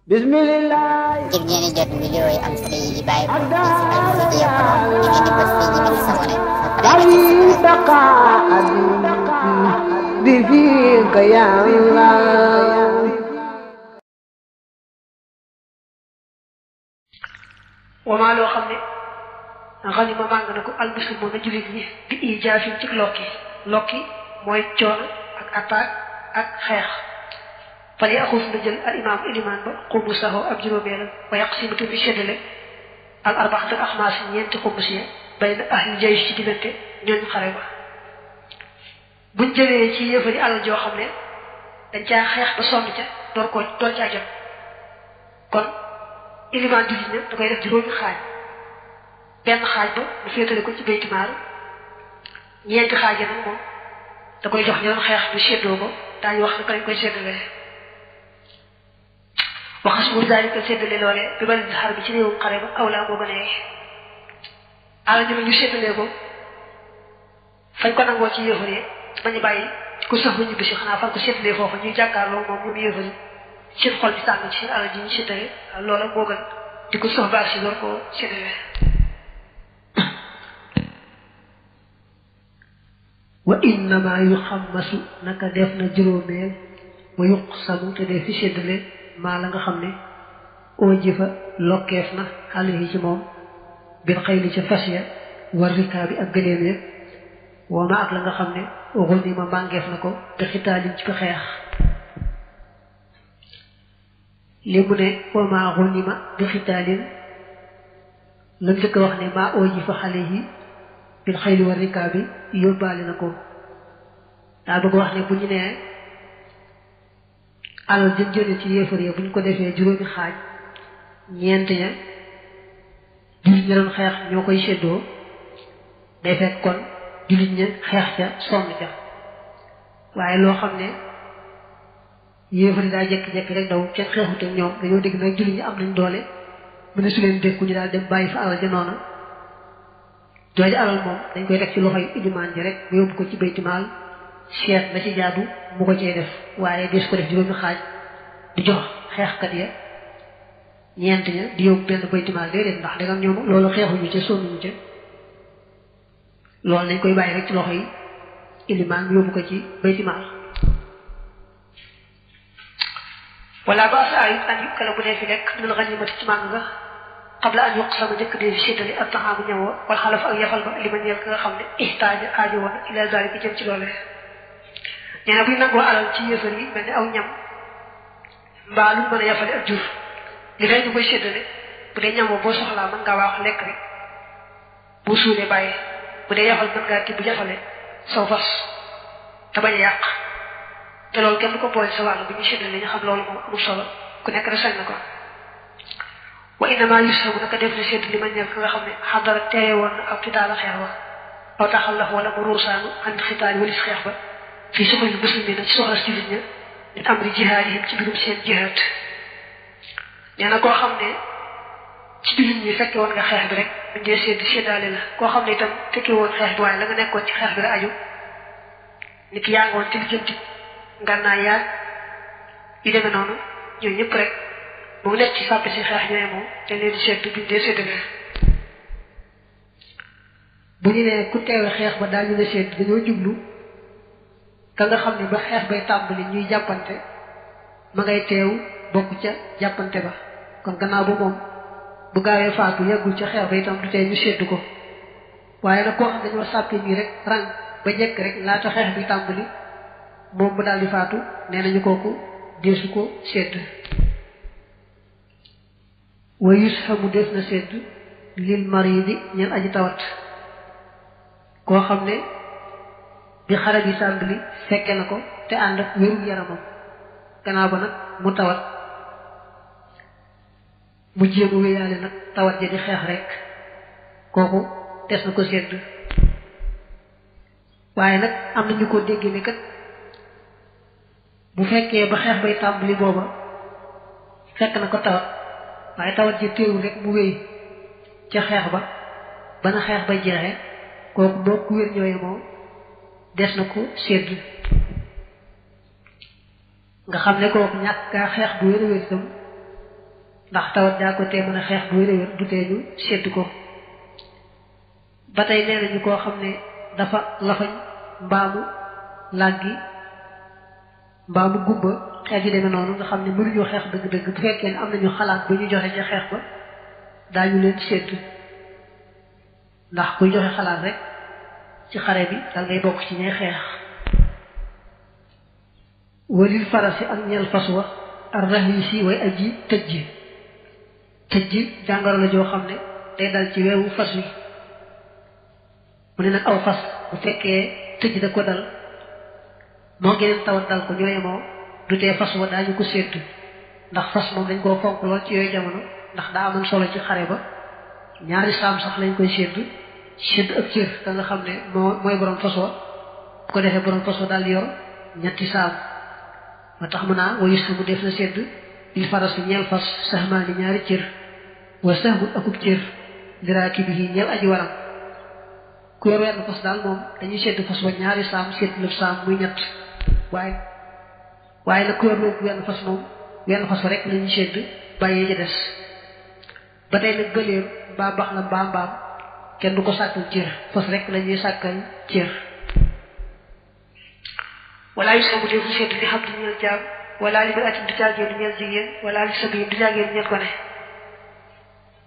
Bismillah. ngir ngeen jot vidéo yi am solo yi bàyyi ko ci Al-Mouridiyyah Pro da ngeen di bës fii ñu bind s'abonné بفيك يا الله وما لو خامني غنيما مàng na ko almuslimu na julit ñi bi ijaafin ci lokki mooy coono ak attaque ak xeex fali axus na jël al imam iliman ba xumusaho ab juróomeelam wa yaqsimatu bi séddale al arbaxatu axmaas ñeenti xumus ya bayna ahli jaysh ci diggante ñooñ xare ba buñ jëlee ci yëfari alal joo xam ne dañ caa xeex ba sonn ca door caa jot kon iliman julit ña da koy def juróomi xaaj benn xaaj ba mu féetale ko ci baytimaal ñeenti xaaj nag moom da koy jox ñoom xeex ñu séddoo ko daañu wax ne ko dañ koy séddale waxas mu daalika séddale loole bi bari xar bi ci réewum xare ba aw laa moo gën a yee alal ñu séddalee ko fañ ko nangoo ci yëfare bañu bàyyi ku sax ñu bisi xanaa fan ko séddalee foofu ñuy jàkkaarloo moom ñu yëfari seen xol bi tàng ci seen alal ji ñu séddale loola moo gën di ko sox baag si door koo séddale wa innama yuxammasu naka def na juróomeel wa yuqsamu te def fi séddale maa la nga xam ne oo jëfa lokkeef na xale yi ci moom bin xëyli ca fas ya war rikaa bi ak gëléem ya woo ma ak la nga xam ne xul ni ma màngeef na ko te xitaalin ci ko xeex li mu ne woo ma xul ni ma bi xitaalin la njëkk wax ne maa oo jëfa xale yi bil xëyli war rikaa bi yóbbaale na ko daa bëgg wax ne bu ñu nee alal jën jëne ci yéefar ya bu ñu ko defee juróomi xaaj ñeent ña jullit ña doon xeex ñoo koy séddoo day fekk kon jullit ña xeex ca sonn ca waaye loo xam ne yéefar yi daa jekki-jekki rek daw kenn xeexut ak ñoom dañoo dégg nag jullit ñi am nañ doole mu ne su leen dékku ñu daal dem bàyyi fa alal ja noona jooju alal moom dañ koy teg ci loxoy ilimaan ji rek mu yóbbu ko ci baytimaal seet la ci jaadu mu ko cee def waaye des ko def juróomi xaaj di jox xeexkat ya ñeent ña di yóbbu benn baytimaal déedéet ndax dangam ñoom loolu xeexuñu ca sonnuñu ca loolu dañ koy bàyyi rek ci loxoy ilimaan mu yóbbu ko ci baytimaal wala ba sa ayut an yukkala bu dee fi lekk minal ganimati ci màng nga qabla an yuqsama njëkk dee fi séddale ak taxaamu ñëwoo wal xalaf ak yafal ba li ma ñeel ka nga xam ne ihtaaja aajo woon ila zalika jëm ci loole nee na buy nangoo alal ci yëfar yi mel ne aw ñam mbaa lu mën a yafale ak jur li fay ñu koy séddale bu dee ñamoo boo soxlaa mën ngaa waax lekk rek bu suulee bàyyi bu dee yafal mën ngaa tibb jafale saw fas te bañ a yàq te loolu kenn du ko boole sa wàll bu ñu séddale ñu xam loolu moom amul solo ku nekk rek sañ na ko wa innama yusabu naka def na sédd li ma ñeel ka nga xam ne xadara teewe woon na ak xitaala xeex ba aw taxallaf wala mu ruusaanu an xitaali walis xeex ba fii suxalil muslimina ci soxla si jullit ña min amri jihaadihim ci mbirum seen jihaad nee na koo xam ne ci jullit ñi fekke woon nga xeex bi rek buñ dee séddaale la koo xam ne itam fekke woon xeex bi waaye la nga nekkoon ci xeex bi la aju nit ki yaa ngi woon ci lijjanti ngànnaay yaag yu demee noonu ñooñu ñëpp rek mu nekk ci sàppe si xeex ñooy moom te leen di sédd buñ dee séddale bu ñu nee ku teewe xeex ba daañu la sédd dañoo jublu ka nga xam ne ba xeex bay tàmbali ñuy jàppante ma ngay teew bokk ca jàppante ba kon gannaaw ba moom bu gaawee faatu yàggul ca xeex ba itam du tee ñu sédd ko waaye nag koo xam dañoo sàppe nii rek rang ba jekk rek laata xeex bi tàmbali moom bu daal di faatu nee nañu kooku deesu ko sédd wa yushamu def na sédd lil maridi ñeen aji tawat koo xam ne bi xare bi tàmbali fekke na ko te ànd ak wérul yaramam gannaaw ba nag mu tawat mu jéemu wéyaale nag tawat ja di xeex rek kooku des na ko sédd waaye nag am na ñu ko dégg ne kat bu fekkee ba xeex bay tàmbali booba fekk na ko tawat waaye tawat ji téewul rek mu wéy ca xeex ba ba na xeex ba jeexee kooku boo ku wér ñooye moom des na ko sédd nga xam ne kooku ñàkk gaa xeex bu wér a wér itam ndax tawat daa ko tee mën a xeex bu wér du tee ñu sédd ko ba tey nee nañu koo xam ne dafa lafañ mbaamu làggi mbaamu gumba xeet yi demee noonu nga xam ne mënuñoo xeex dëgg-dëgg bu fekkee ne am nañu xalaat bu ñu joxe ca xeex ba daañu leen sédd ndax kuy joxe xalaat rek ci xare bi dal ngay bokk ci ñay xeex walil farasi ak ñeel fas wa ar rahisi way aji tëj jàngoro la joo xam ne day dal ci weewu fas wi mu ne nag aw fas bu fekkee tëj da ko dal moo geneen tawat dal ko ñooy moo du tee fas wa daañu ko sédd ndax fas moom dañ koo fonk lool ci yooyu jamono ndax daa amoon solo ci xare ba ñaari saam sax lañ koy sédd ak cër ka nga xam ne mooy borom fas wa bu ko defee borom fas wa daal yor ñetti saam moo tax mu naa wayu samu def na sédd il faras ñeel fas saxmaani ñaari cër wa saxmut akub cër liraaki bi ñeel aji waram ku yor wenn fas daal moom dañuy sédd fas wa ñaari saam sédd lëf saam muy ñett waaye nag ku yor loolu wenn fas moom wenn fas wa rek lañuy sédd bàyyee ja des ba tey nag gëléem mbaa bax la mbaa mbaam kenn du ko sàkkal cër fas rek lañuy sàkkal cër wala yu sabu defu sédd li xam di ñeel jaam wala li ba atim du caagéen du ñeel jigéen wala li sabi du caagéen du ñeel gone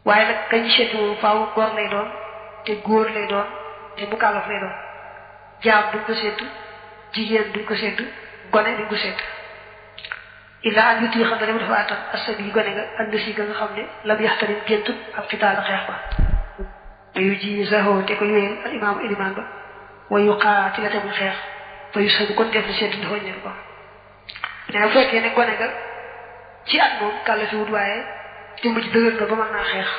waaye nag kañu sédd moom faaw góor lay doon te góor lay doon te mukallaf lay doon jaam duñ ko sédd jigéen duñ ko sédd gone duñ ko sédd illaa an yuti xam ne dama dafa àttan asab yi gone nga ànd si nga xam ne lam yaxtarim géntu ak fitaala xeex ba te yu ji saxoo te ko yooyal al imaamu ilimaan ba wa yu xaati la tamul xeex fa yu sabu kon def na sédd ndax wàññeen ko nee na bu fekkee ne gone nga ci at moom kàlla fi wut waaye jëmm ci dëgër nga ba mën naa xeex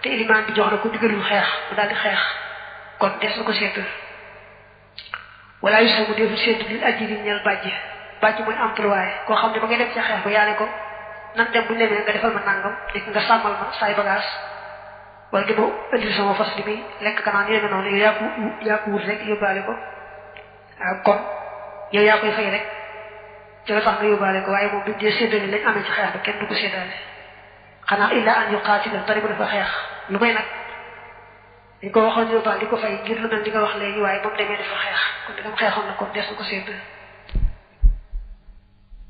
te ilimaan bi jox na ko digalul xeex mu daal di xeex kon des na ko sédd wala yu sabu defu sédd lil ajiri ñeel bàjj mooy employé koo xam ne ba ngay dem ca xeex ba yaa ne ko nan dem bu ñu demee nga defal ma nangam léegi nga sàmmal ma saay bagage wala dama indil sama fas li muy lekk kanaan yéeme noonu yow yaa ko wut rek yóbbaale ko waaw kon yow yaa koy fay rek ci la tax nga yóbbaale ko waaye moom bi dee séddale lañ amee ci xeex ba kenn du ko séddale xanaa illa an yuqaatila tari bu dafa xeex lu may nag dañ ko waxoon yóbbaale di ko fay ngir lu mel li nga wax léegi waaye moom demee dafa xeex kon dagam xeexoon na kon des na ko sédd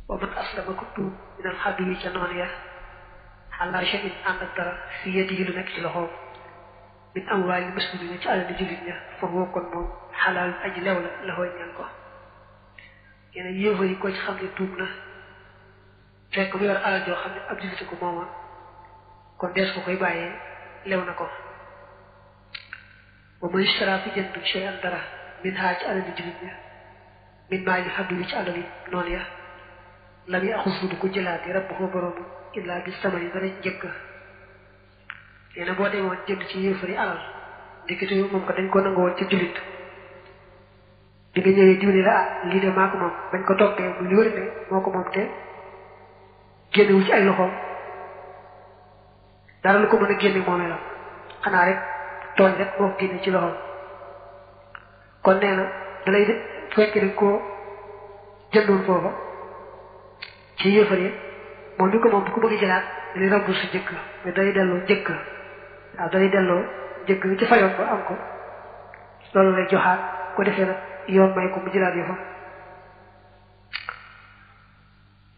wa man aslama ko tuub minal xaddu yi ca noonu ya xalaat shay'in ànd ak dara fi yadihi lu nekk ci loxoom min amwaali muslimina ci alal jullit ña fa woo kon moom xalaal aji lew la xooy ñaan ko yeneen yéefa yi ko ci xam ne tuub na fekk mu yor alal joo xam ne ab jullit ko moomoon kon dees ko koy bàyyee lew na ko wa man ishtara fi jënd shay'an dara min haa ci alal jullit ña min maa yi xaddu yi ci alal yi noonu ya lam yi axus du ko jëlaat yi rabb ko borom illaa bi samani dara njëkk nee na boo demoon jënd ci yéefari alal ndekete moom ko dañ ko nangowoon ci jullit bi nga ñëwee diwli la lii de maa ko moom bañ ko toppee bu li wër ne moo ko moom te génnewu ci ay loxoom dara lu ko mën a génne moomee la xanaa rek tooñ rek moo ko génne ci loxoom kon nee na da lay fekkee dañ koo jëndoon foofa ci yéefare moom bi ko moom bu ko bëgg jëlaat dañuy rabbu su jëkk mais day delloo jëkk waaw day delloo jëkk bi ci fayoon ba am ko loolu lay joxaat ko defee nag yoon may ko mu jëlaat yi fa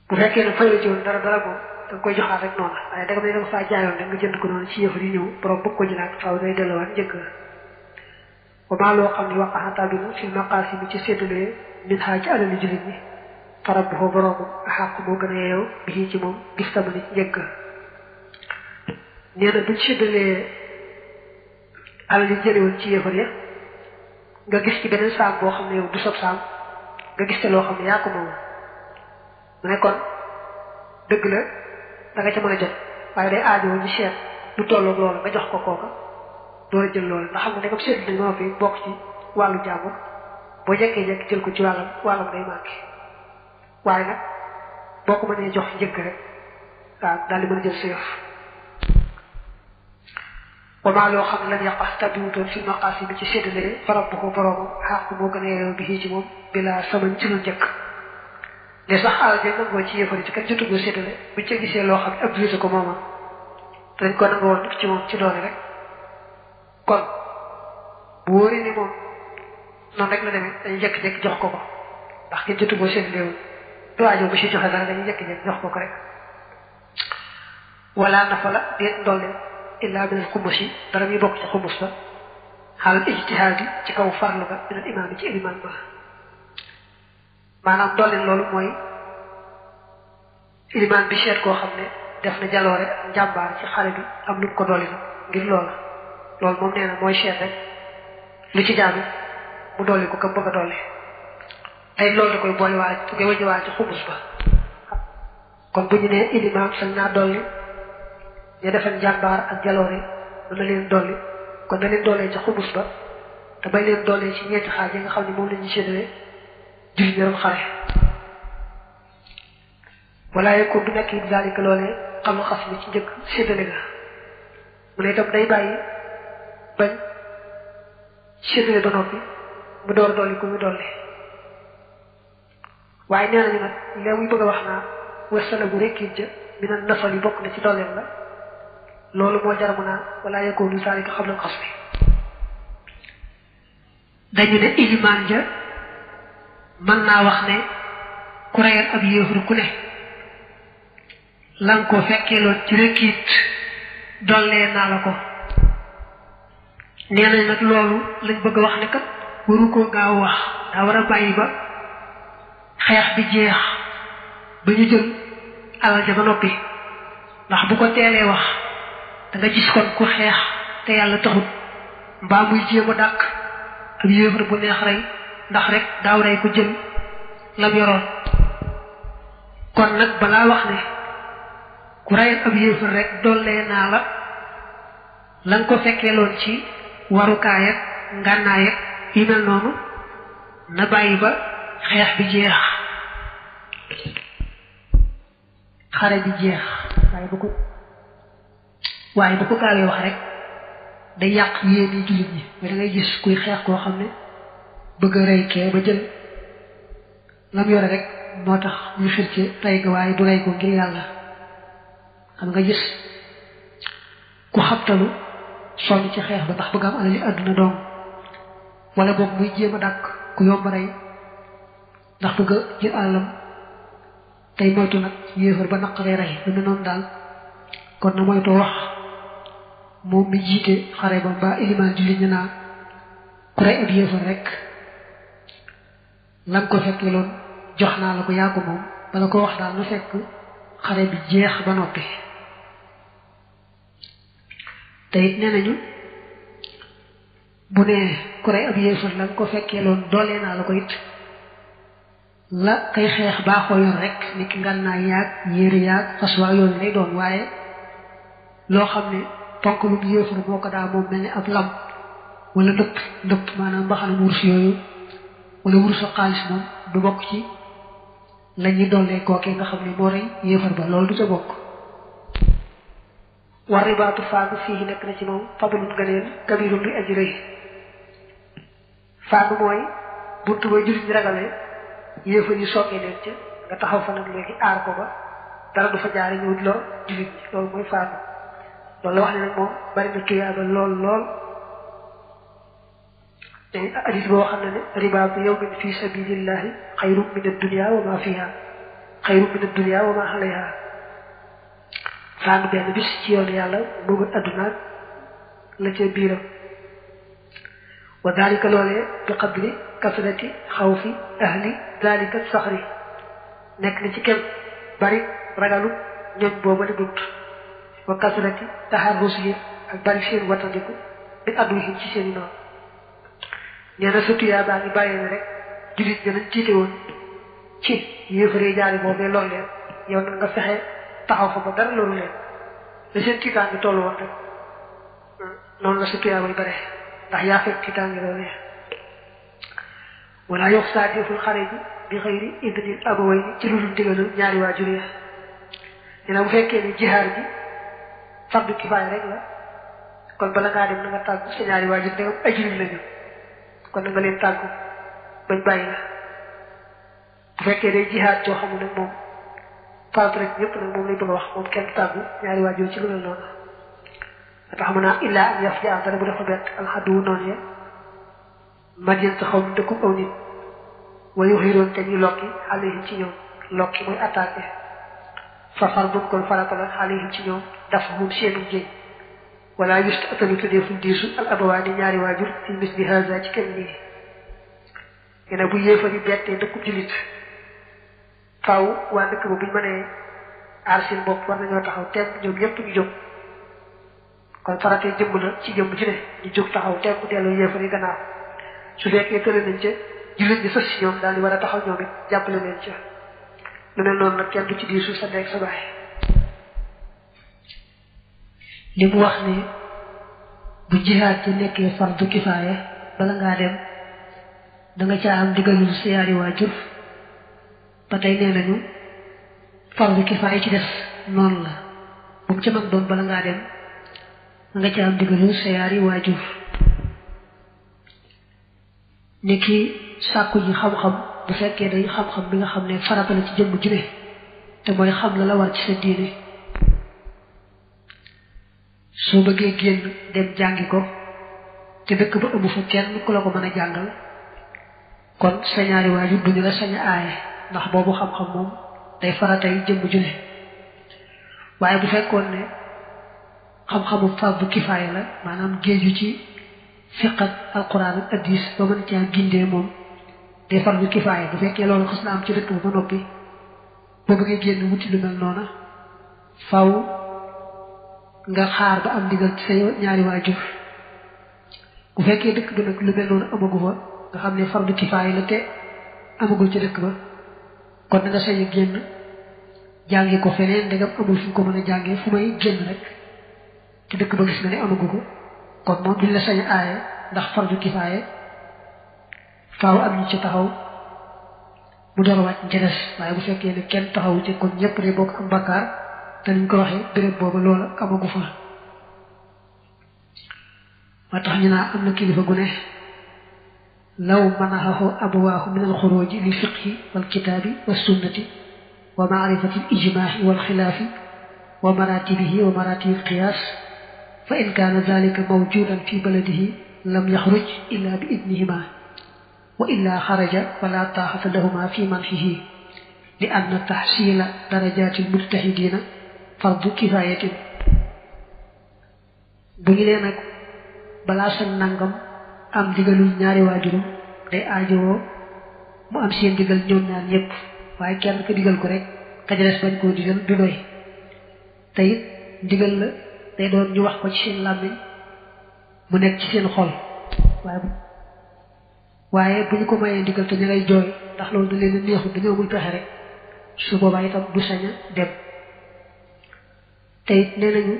bu fekkee ne fayoo ci woon dara moom da nga koy joxaat rek noonu waaye danga ne danga faa jaayoon rek nga jënd ko noonu ci yéefar yi ñëw borom bëgg ko jëlaat faaw day delloowaat njëkk ba maa loo xam ne waqaxataa bi na fi maqaasi bi ci séddalee min xaa ci alali jullit ñi farab bu boroomu xàq moo gën a yeew bi ci moom gis tamit ci njëkk nee na buñ séddalee alal yi jëlewoon ci yéefar ya nga gis ci beneen saam boo xam ne yow du sob saam nga gis te loo xam ne yaa ko moom mu ne kon dëgg la da nga ca mën a jot waaye day aajoo ñu seet lu tolloog loolu nga jox ko kooka door a jël loolu ndax xam nga ne comme sédd nañ moo fi bokk ci wàllu jàmbur boo jekkee-jekk jël ko ci wàllam day manqué waaye nag boo ko mënee jox njëkk rek waaw daal di mën a jël sa yëf wamaa loo xam ne lan yàqa tabiwutoon fi maqaasi bi ci séddale farab bu ko boroomu xàq moo gën a yeew bi ci moom bila samañ ci lu njëkk ne sax alal jël nangoo ci yëfari ci kat jotugoo séddale buñ ca gisee loo xam ne ab jullit ko mooma dañ ko nangu woon ci moom ci doole rek kon bu wóoree ni moom noonu rek la demee dañuy jékki-jékki jox ko ko ndax kenn jotu boo seen léewu du aajo bu si joxe dara dañuy jékki-jékki jox ko ko rek wala nafala déet ndolleen illa min xumus yi dara muy bokk ci xumus ba xaalal ijtihaad yi ci kaw farlu ga minal imaam yi ci ilimaan ba maanaam ndolleen loolu mooy ilimaan bi seet koo xam ne def na jaloore ak njàmbaar ci xale bi am lu mu ko dolli na ngir loola loolu moom nee na mooy seet rek lu ci jaadu mu dolli ko kam bëgg a dolli tey loolu da koy boole waale da koy wëññi waale ci xumus ba kon bu ñu nee ilimaan sañ naa dolli ñu defal njàmbaar ak jaloore mën na leen dolli kon na leen doolee ci xumus ba te bay leen doolee ci ñeenti xaaj yi nga xam ne moom la ñuy séddale julli ñëram xare wala yekkoon du nekk it zalika loolee xam nga xas bi ci njëkk séddale ga mu ne itam day bàyyi bañ séddale ba noppi mu door dolli ku mu dolli waaye nee nañu nag léegi muy bëgg a wax naa wasala bu rekkiit ja mi na nafal yi bokk na ci dolleem la loolu moo jar mu naan wala yekkoon du zalika xam nga xas bi dañu ne ilimaan ja mën naa wax ne ku reyal ab yéefar ku ne lan ko fekkee loon ci rekkiit dollee naa la ko nee nañ nag loolu lañ bëgg a wax ne kat waru koo gaaw wax daa war a bàyyi ba xeex bi jeex ba ñu jël alal ja ba noppi ndax bu ko teelee wax da nga gis kon ku xeex te yàlla taxut mbaa muy jéem a dàq ab yéefar bu neex rey ndax rek daaw rey ko jël lam yoroon kon nag balaa wax ne ku reyal ab yéefar rek dollee naa la lan ko fekkee loon ci warukaay ak ngànnaay ak yu mel noonu na bàyyi ba xeex bi jeex xare bi jeex waaye bu ko gaawee wax rek day yàq yéeni jullit ñi mais da ngay gis kuy xeex koo xam ne bëgg a rey kee ba jël lam yore rek moo tax ñu xir ci rey ga waaye du rey ko ngir yàlla xam nga gis ku xabtalu sonn ci xeex ba ndax bëgg am alali àdduna doom wala boog muy jéem a dàq ku yomb rey ndax bëgg a jël alalam tey moytu nag yéefar ba naqaree rey lu ne noonu daal kon na moytoo wax moom mi jiite xare ba mbaa ilimaan di li ñu naa ku rey ab yéefar rek lan ko fekkee loon jox naa la ko yaa ko moom bala ko wax daal na fekk xare bi jeex ba noppi te it nee nañu bu nee ku rey ab yéefar lan ko fekkee loon doolee naa la ko it la kay xeex baaxoo yor rek ni ki ngànnaay yaag yére yaag fas waa yooyu lay doon waaye loo xam ne ponk lu yéefar moo ko daa moom mel ni ab lam wala ndëpp maanaam mbaxana wurus yooyu wala wurus xaalis moom du bokk ci la ñuy dollee kookee nga xam ne moo rey yéefar ba loolu du ca bokk war ribaatu faagu fii nekk na ci moom fadlun ngëneel kabirun luy aji rëy faagu mooy buntu ba jullit ñi ragalee yéefar yi soogee leen ca nga taxaw fa nag léegi aar ko ba dara du fa jaare ñëw lor jullit ñi loolu mooy faagu loolu la wax ne nag moom bari na tuyaaba lool te hadis boo xam ne ribaatu yawmin fi sabilillahi xayrun min ad-dunya wa ma fiha xayrun min ad-dunya wa ma alayha faagu benn bis ci yoon yàlla moo gën adduna la ca biiram wa dalika loolee bi qadri kasrati xawfi ahli dalika saxri nekk na ci kem bari ragalu ñoom booba di bunt wa kasrati taharrusihim ak bari seen wattandiku bi adduhim ci seen i noonu nee na surtout yaa baa ngi bàyyee ne rek jullit ña nañ jiite woon ci yéefaree jaari boobee loolu leen yow nag nga fexe taxaw fa ba dara loolu leen la seen tiitaan ngi toll woon rek noonu la surtout yaa bay bare ndax yaa fekk tiitaan ngi loolu wala yox saa deful xare ji bi xëyri idnil abaway ni ci lu dul ndigalul ñaari waajur ya nee na bu fekkee ne jihaar ji fardu kifaaya rek la kon bala ngaa dem na nga tàggu sa ñaari waajur ndegam ay jullit lañu kon na nga leen tàggu bañ bàyyi la bu fekkee day jihaar joo xam ne nag moom fardu rek ñëpp nag moom lay bëgg a wax moom kenn tàggu ñaari waajur ci lu mel noonu tax mu naa illaa an yaf ja dara bu dafa bett alxadu noonu ya madien taxaw dëkku aw nit wayu xiroon te ñu lokki alayhim ci ñoom lokki mooy attaqué fa fardun kon farata la alayhim ci ñoom dafa moom seenu jéy wala just atalu tuddee fu diisu al abawaani ñaari waajur fi misli haza ci kenn nii yene bu yéefar yi bettee dëkku julit faaw waa dëkk ba buñ mënee aar seen bopp war nañoo taxaw teem ñoom ñëpp ñu jóg kon faratee jëmm la ci jëmm ci ne ñu jóg taxaw teem delloo yéefar yi gannaaw su fekkee tële nañ ca jullit ñi sës si ñoom daal di war a taxaw ñoom it jàppale leen ca lu mel noonu nag kenn du ci diisu sa nekk sa baay li mu wax ne bu jihaad ci nekkee fardu kifaaya bala ngaa dem da nga caa am digalul sa yaari waajur ba tey nee nañu fardu kifaaya ci des noonu la bu mu ca mag doon bala ngaa dem da nga caa am digalul sa yaari waajur ni ki sàkku ji xam-xam bu fekkee day xam-xam bi nga xam ne farata la ci jëmm ju ne te mooy xam la la war ci sa diine soo bëggee génn dem jàngi ko te dëkk ba ëmb fa kenn ku la ko mën a jàngal kon sa ñaari waajur duñu la sañ a aaye ndax boobu xam-xam moom day faratay jëmm ju ne waaye bu fekkoon ne xam-xamu fardu kifaaya la maanaam géeju ci fiq ak alquran ak hadis ba mën caa gindee moom day fardu kifaaya bu fekkee loolu xas na am ci dëkk ba noppi boo bëggee génn wuti lu mel noona faw nga xaar ba am ndigal ci sa ñaari waajur bu fekkee dëkk ba nag lu mel noonu amagu fa nga xam ne fardu kifaaya la te amagul ci dëkk ba kon da nga sañ a génn jàngi ko feneen ndegam amul fu ko mën a jàngee fu may génn rek te dëkk ba gis nga ne amagu ko kon moom duñ la sañ a aaye ndax fardu kifaaya faaw am ñu ci taxaw mu door a wàcc ca des waaye bu fekkee ne kenn taxawu ci kon ñëpp de bokk am bakkaar te niñ ko waxee béréb booba loola amagu fa moo tax ñu naa am na kilifa gu ne law manaxahu abawaahu min alxuruji li fiqhi wal kitaabi wa sunnati wa maarifati al ijmaahi wal xilaafi wa maratibihi wa maratibi al qiyaas fa in kaana dalika mawjudan fi baladihi lam yaxruj illa bi idnihima wa illa xaraja wala taaxata lahuma fi manxihi li anna taxsiila darajaati almujtahidina fardu kifaayatin bu ñu lee nag balaa sa nangam am digalul ñaari waajurum day aajowoo mu am seen digal ñoom ñaan ñëpp waaye kenn ko digal ko rek ka ca des bañ koo digal du doy te it digal la day doon ñu wax ko ci seen làmmiñ mu nekk ci seen xol waaye bu ñu ko mayee digal te ñu ngay jooy ndax loolu da leen a neexul dañoo amul pexe rek su boobaa itam du sañ a dem te it nee nañu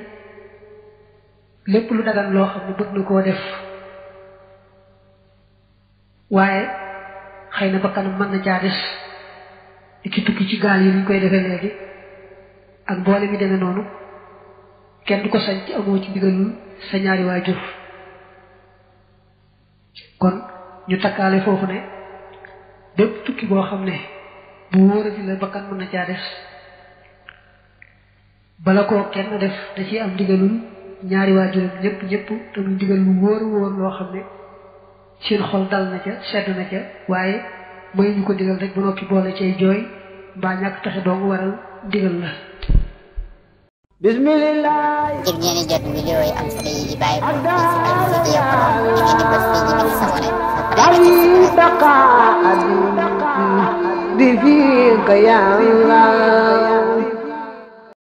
lépp lu dagan loo xam ne bëgg na koo def waaye xëy na bakkanam mën na caa des di ki tukki ci gaal yi ni ñu koy defee léegi ak mboole mi demee noonu kenn du ko sañ ci amoo ci ndigalul sa ñaari waajur kon ñu takkaale foofu ne bépp tukki boo xam ne bu wóorati la bakkan mën na caa des bala koo kenn def da ciy am ndigalul ñaari waajuram ñëpp te muy ndigal lu wóor loo xam ne seen xol dal na ca sedd na ca waaye may ñu ko digal rek ba noppi boole cay jooy mbaa ñàkk taxe dong waral digal la bismillah ngir ngeen di jot vidéo yi am solo yi bàyyi ko ci Alfayda ngeen di bës fii ñu sabone bi fika ya Allah